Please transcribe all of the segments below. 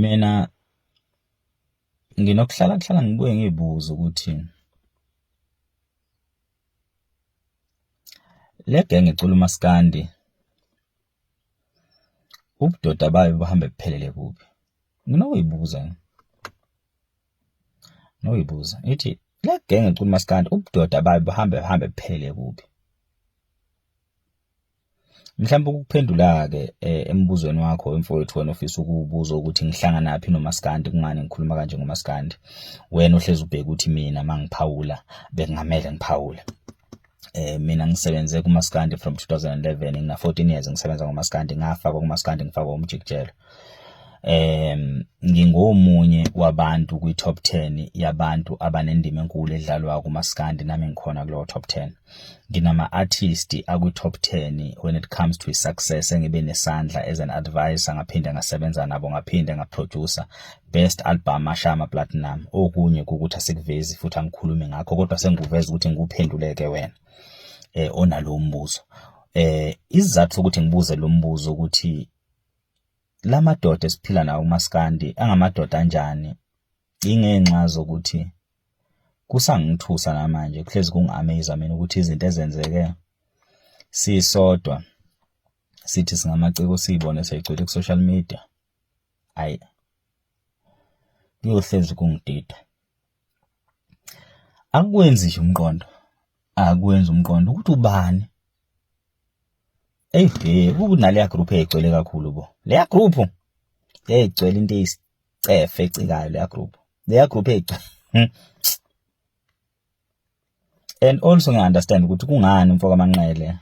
Mina nginokuhlala kuhlala ngibuye ngiyibuze ukuthi le genge ecula umaskandi ubudoda bayo buhambe buphelele kuphi? Nginokuyibuza, nginokuyibuza ngithi le genge ecula umaskandi ubudoda bayo buhambe buhambe buphelele kuphi? Mhlawumbe ukuphendula-ke eh, embuzweni wakho mfowethu wena ofisa ukuwubuza ukuthi ngihlanganaphi nomaskandi kungani ngikhuluma kanje ngomaskandi wena ohlezi ubheke ukuthi mina mangiphawula bekungamele ngiphawule eh mina ngisebenze kumaskandi from 2011 ngina 14 years ngisebenza ngomaskandi ngafakwa kumaskandi ngifakwa umjikijelo ngingomunye wabantu kwi top 10 yabantu abanendima enkulu edlalwa kumaskandi nami ngikhona kulowo top 10 Nginama-artist akwi-top 10 when it comes to success engibe nesandla as an advisor ngaphinde ngasebenza nabo ngaphinde ngaproducer best album ashaya ama-platinum okunye kukuthi asikuvezi futhi angikhulumi ngakho kodwa sengikuveza ukuthi ngikuphenduleke wena eh onalo mbuzo eh isizathu sokuthi ngibuze lo mbuzo ukuthi lamadoda esiphila nawo umaskandi angamadoda anjani ingenxa zokuthi Kusangithusa namanje kuhlezi kungi-amaze mina ukuthi izinto ezenzeke sisodwa sithi singamaciko siyibone seyigcwele ku-social media, hhayi kuyohlezi kungidida. Akukwenzi nje umqondo, akukwenzi umqondo ukuthi ubani eyi he kunaleya group eyayigcwele kakhulu bo, leya group yayigcwele into eyisicefe ecikayo leya group. Leya group eyigcwele hmm. And also ngiya-understand ukuthi kungani umfo kaManqele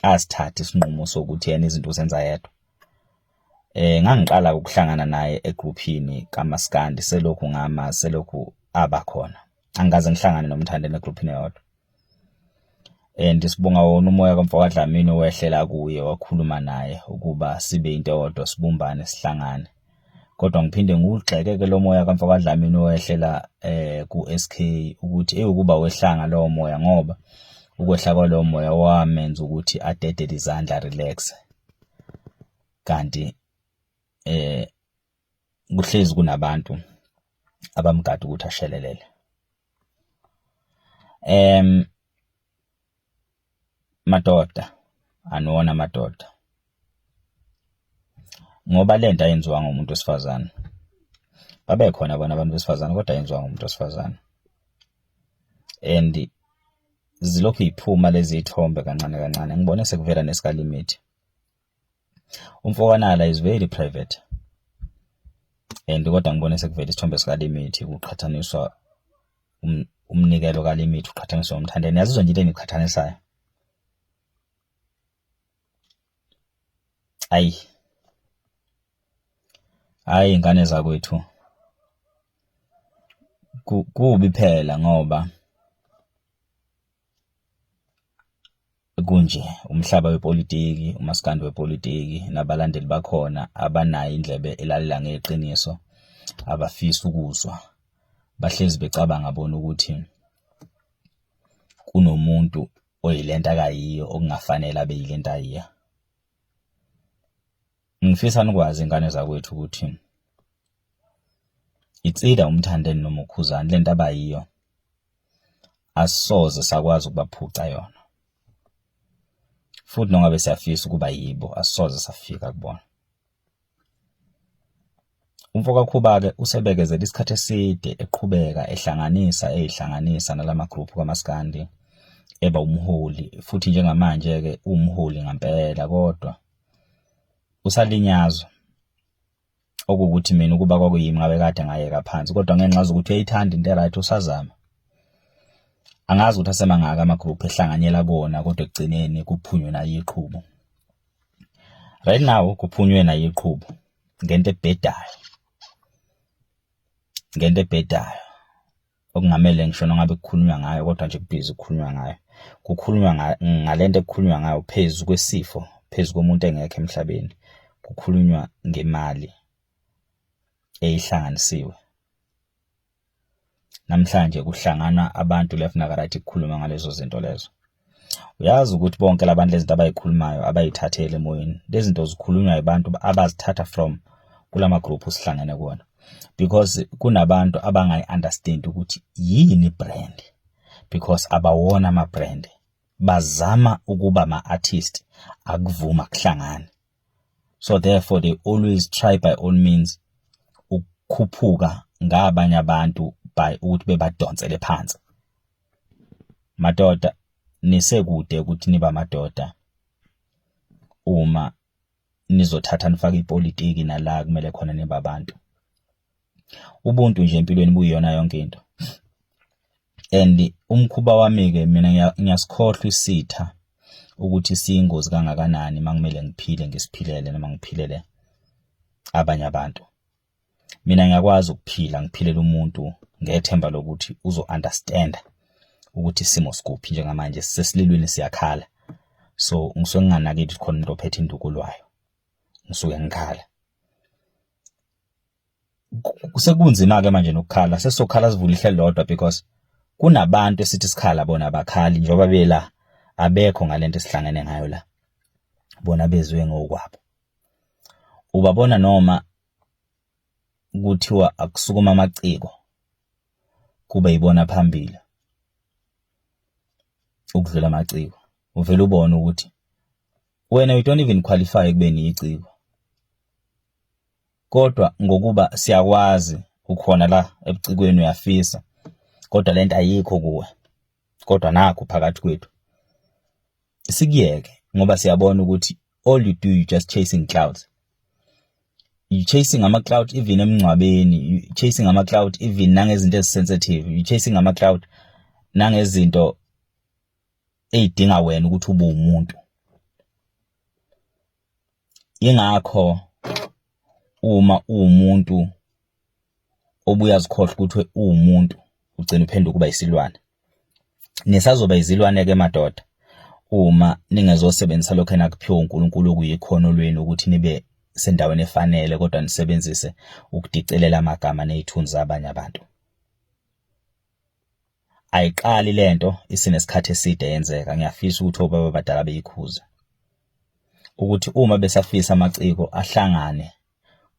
asithathe isinqumo sokuthi yena izinto uzenza yedwa. Eh ngangiqala ukuhlangana naye egrouphini kaMaskandi selokhu ngama selokhu abakhona. Angikaze ngihlangane noMthandeni egrouphini eyodwa. And sibonga wona umoya kamfo kaDlamini owehlela kuye wakhuluma naye ukuba sibe into eyodwa sibumbane sihlangane. Kodwa ngiphinde ngiwugxeke-ke lo moya kamfo kaDlamini owehlela eh ku-SK ukuthi ewukuba wehlanga lowo moya ngoba ukwehla kwalowo moya wamenza ukuthi adedele izandla relax. Kanti eh kuhlezi kunabantu abamgada ukuthi ashelelele. Madoda aniwona amadoda ngoba lento ayenziwanga umuntu wesifazane. Babekhona bona abantu besifazane kodwa ayenziwanga umuntu wesifazane and zilokhu yiphuma lezi y'thombe kancane kancane ngibone sekuvela nesikaLimit. UmfokaNala is very private and kodwa ngibone sekuvela isithombe sikaLimit kuqhathaniswa um, umnikelo kaLimit uqhathaniswa noMthandeni. Niyazizwa nje into engiqhathanisayo. Ayi. Hayi ingane zakwethu. Kubi phela ngoba Kunje umhlaba wepolitiki, umaskandi wepolitiki nabalandeli bakhona abanayo indlebe elalela ngeqiniso, abafisi ukuzwa. Bahlezi becabanga bona ukuthi kunomuntu oyilento akayiyo okungafanele abe yilento ayiyo. Ngifisa nikwazi ingane zakwethu ukuthi it's either uMthandeni noma uKhuzani lento abayiyo asisoze sakwazi ukubaphuca yona futhi nongabe siyafisa ukuba yibo asisoze safika kubona. Umfo kaKhuba-ke usebekezele isikhathi eside eqhubeka ehlanganisa eyihlanganisa nalama group kamaskandi eba umholi futhi njengamanje-ke uwumholi ngampela kodwa usalinyazwa. Okuwukuthi mina ukuba kwakuyimi ngabe kade ngayeka phansi kodwa ngenxa zokuthi uyayithanda into e-right usazama. Angazi ukuthi asemangaka ama-group ehlanganyela kuwona kodwa ekugcineni kuphunywe nayo iqhubu. Right now kuphunywe nayo iqhubu ngento ebhedayo. Ngento ebhedayo. Okungamele ngisho nongabe kukhulunywa ngayo kodwa nje kubhizi kukhulunywa ngayo. Kukhulunywa ngalento ekukhulunywa ngayo phezu kwesifo, phezu komuntu engekho emhlabeni. Kukhulunywa ngemali eyihlanganisiwe. Namhlanje kuhlangana abantu left naka right kukhuluma ngalezo zinto lezo. Uyazi ukuthi bonke labantu lezinto abayikhulumayo abayithathele emoyeni. Lezi zinto zikhulunywa abantu abazithatha from Kulama group sihlangene kuwona because kunabantu abangayi understand ukuthi yini brand because abawona ama brand, bazama ukuba ama artist, akuvuma kuhlangana. So therefore they always try by all means ukukhuphuka ngabanye abantu by ukuthi bebadonsele phansi. Madoda, nisekude ukuthi niba amadoda uma nizothatha nifake ipolitiki nala kumele khona nibe abantu. Ubuntu nje empilweni buyiyona yonke into. And umkhuba wami-ke mina ngiyasikhohlwa isitha ukuthi siyingozi kangakanani uma kumele ngiphile ngisiphilele noma ngiphilele abanye abantu. Mina ngiyakwazi ukuphila ngiphilela umuntu ngethemba lokuthi uzo-understand-a ukuthi isimo sikuphi njengamanje, sisesililweni siyakhala. So ngisuke nginganakile ukuthi khona umuntu ophethe induku olwayo, ngisuke ngikhala. Sekunzima-ke manje nokukhala, sesizokhala sivule ihlelo lodwa because kunabantu esithi sikhala bona abakhali njengoba bela abekho ngalento esihlangene ngayo la, bona bezwe ngokwabo. Ubabona noma kuthiwa akusukuma amaciko kube yibona phambili ukudlula amaciko, uvele ubone ukuthi wena you don't even qualify ekubeni yiciko. Kodwa ngokuba siyakwazi ukhona la ebucikweni uyafisa, kodwa lento ayikho kuwe, kodwa nakho phakathi kwethu sikuyeke ngoba siyabona ukuthi all you do, you just chasing clouds, you chasing ama cloud even emngcwabeni, you chasing ama cloud even nangezinto ezisensitive, you chasing ama cloud nangezinto eyidinga wena ukuthi ube umuntu. Ingakho uma uwumuntu obuye azikhohlwe ukuthi uwumuntu, ugcina uphenduka uba isilwane. Nisazoba izilwane-ke madoda uma ningezosebenzisa lokho enakuphiwa uNkulunkulu okuyikhono lwenu ukuthi nibe sendaweni efanele, kodwa nisebenzise ukudicelela amagama nezithunzi zabanye abantu. Ayiqali lento, isinesikhathi eside yenzeka. Ngiyafisa ukuthi obaba abadala beyikhuze ukuthi uma besafisa amaciko ahlangane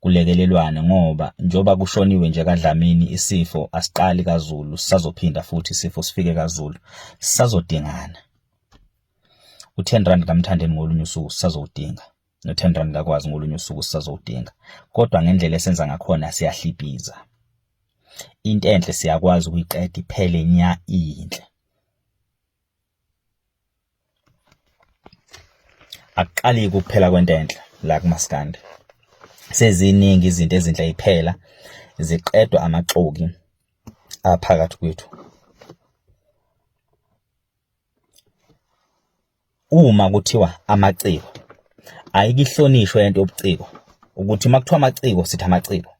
kulekelelwane, ngoba njengoba kushoniwe nje kaDlamini, isifo asiqali kaZulu, sisazophinda futhi isifo sifike kaZulu, sisazodingana. U-10 rand kaMthandeni ngolunye usuku sisazowudinga, no-10 rand kakwazi ngolunye usuku sisazowudinga, kodwa ngendlela esenza ngakhona siyahliphiza. Into enhle siyakwazi ukuyiqeda iphele nya iyinhle. Akuqali ukuphela kwento enhle la kumaskandi, seziningi izinto ezinhle iphela ziqedwa amaxoki aphakathi kwethu. Uma kuthiwa amaciko, ayikihlonishwe lento yobuciko ukuthi uma kuthiwa amaciko sithi amaciko,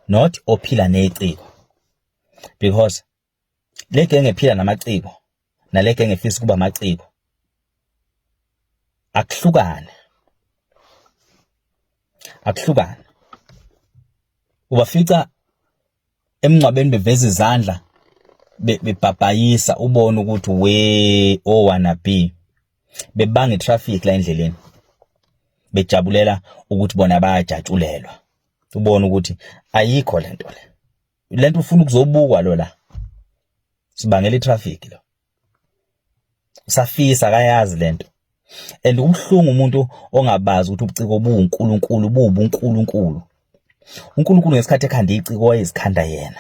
not ophila neciko, because le genge ephila namaciko nale genge efisa ukuba amaciko akuhlukane, akuhlukane. Ubafica emngcwabeni beveza izandla bebhabhayisa, ubone ukuthi we o wanna be bebanga itraffic la endleleni, bejabulela ukuthi bona bayajatshulelwa. Ubone ukuthi ayikho lento le, lento ufuna ukuzobukwa lo la, sibangela itraffic lo, usafisa akayazi lento. And kubuhlungu umuntu ongabazi ukuthi ubuciko buwuNkulunkulu, buwubuNkulunkulu. UNkulunkulu ngesikhathi ekhanda iciko wayezikhanda yena.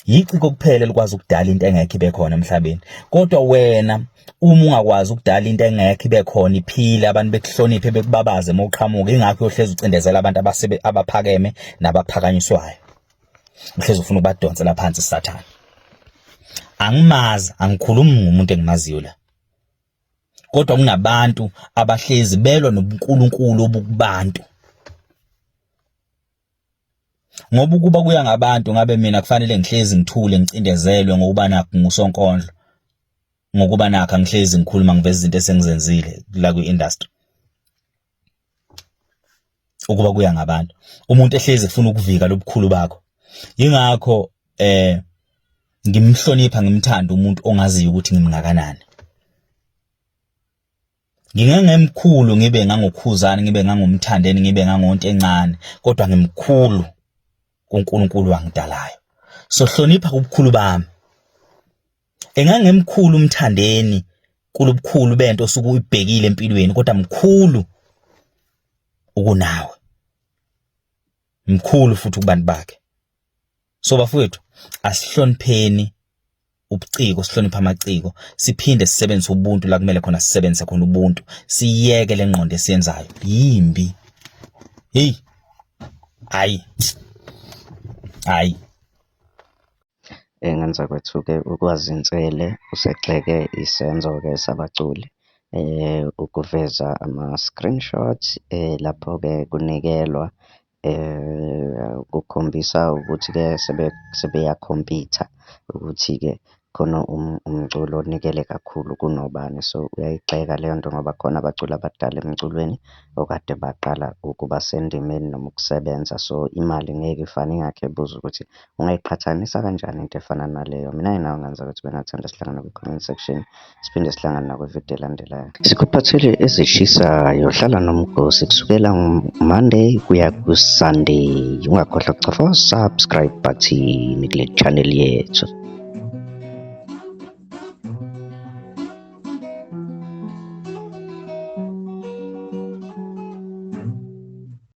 Yiciko kuphela elikwazi ukudala into engekho ibe khona emhlabeni. Kodwa wena uma ungakwazi ukudala into engekho ibe khona iphile, abantu bekuhloniphe bekubabaze uma uqhamuka, ingakho uyohlezi ucindezela abantu abasebe abaphakeme nabaphakanyiswayo. Uhlezi ufuna ukubadonsela phansi sathane. Angimazi, angikhulumi ngomuntu engimaziyo la. Kodwa kunabantu abahlezi belwa nobuNkulunkulu obukubantu. Ngoba ukuba kuya ngabantu ngabe mina kufanele ngihlezi ngithule ngicindezelwe ngokuba nakho ngusonkondlo, ngokuba nakho angihlezi ngikhuluma ngiveza izinto esengizenzile la kwi-industry. Ukuba kuya ngabantu, umuntu ehlezi efuna ukuvika lobukhulu bakho. Yingakho ngimhlonipha ngimthanda umuntu ongaziyo ukuthi ngimngakanani. Ngingengemkhulu ngibe ngangoKhuzani, ngibe ngangoMthandeni, ngibe ngangonto encane, kodwa ngimkhulu kuNkulunkulu wangidalayo. So hlonipha ubukhulu bami. Engangemkhulu uMthandeni kulobukhulu bento osuke uyibhekile empilweni, kodwa mkhulu ukunawe. Mkhulu futhi kubantu bakhe. So bafowethu asihlonipheni ubuciko, sihloniphe amaciko, siphinde sisebenzise ubuntu la kumele khona sisebenzise khona ubuntu, siyeke le ngqondo esiyenzayo yimbi. Hey, hayi hayi. Ngenza kwethu-ke uKwazi Nsele usegxeke isenzo-ke sabaculi ukuveza ama-screenshots lapho-ke kunikelwa kukhombisa ukuthi-ke sebeyakhompitha ukuthi-ke khona umculo onikele kakhulu kunobani. So, uyayigxeka leyo nto ngoba khona abaculi abadala emculweni okade baqala ukuba sendimeni noma ukusebenza. So, imali ngeke ifane yingakho ebuza ukuthi ungayiqhathanisa kanjani into efana naleyo? Mina nawe ngenza ukuthi bengathanda sihlangane kwi-comment section, siphinde sihlangane nakwividiyo elandelayo. Sikuphathele ezishisayo, hlala nomgosi kusukela Monday kuya ku-Sunday. Ungakhohlwa ukuchofa subscribe button kule channel yethu.